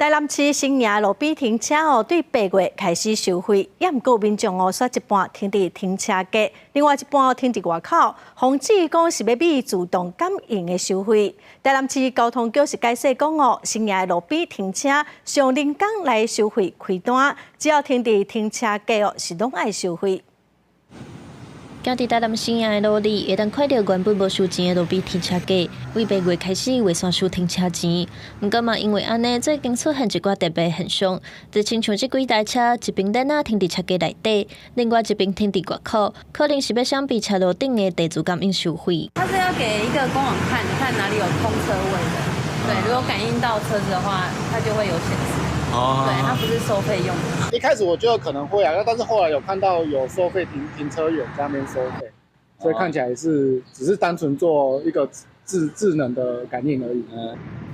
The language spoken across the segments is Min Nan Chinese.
台南市新營路邊停車哦，對8月開始收費，也毋過民眾哦，煞一半停佇停車格，另外一半停佇外口，防止講是欲變自動感應的收費。台南市交通局是解釋講哦，新營路邊停車用人工來收費開單，只要停佇停車格哦，是攏愛收費。行佇台南新營的路裡，會當看著原本無收錢的路邊停車格，對八月開始會煞收停車錢。毋過嘛，因為按呢，最近出現一寡特別現象，就親像這幾台車，一邊輪仔停佇車格內底，另外一邊停佇外口，可能是欲閃避車路頂的電子感應收費。它是要給一個官網看，看哪裡有空車位的。對，如果感應到車子的話，它就會有顯示。哦，對，它不是收費用的。一開始我覺得可能會啊，但是後來有看到有收費停車員在那邊收費，所以看起來是只是單純做一個智能的感應而已。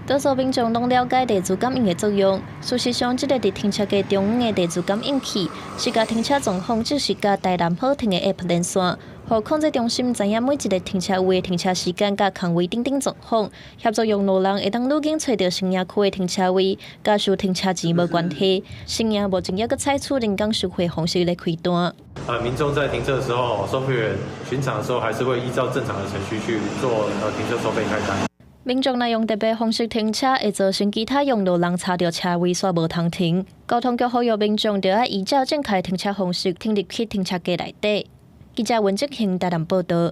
多數民眾攏了解電子感應的作用。事實上，這個佇停車格中央的電子感應器，是共停車狀況即時佮台南好停的 App 連線，予控制中心知影每一个停車位的停車時間佮空位等等狀況，協助用路人會當愈緊揣著新營區的停車位，佮收停車錢無關係。新營目前猶閣採取人工收費方式來開單。民眾在停車的時候，收費員巡場的時候，還是會依照正常的程序去做停車收費開單。民眾若用特別方式停車，會造成其他用路人插著車位，煞無通停。交通局呼籲民眾著愛依照正確停車方式停入去停車格內底。記者溫正興台南報導。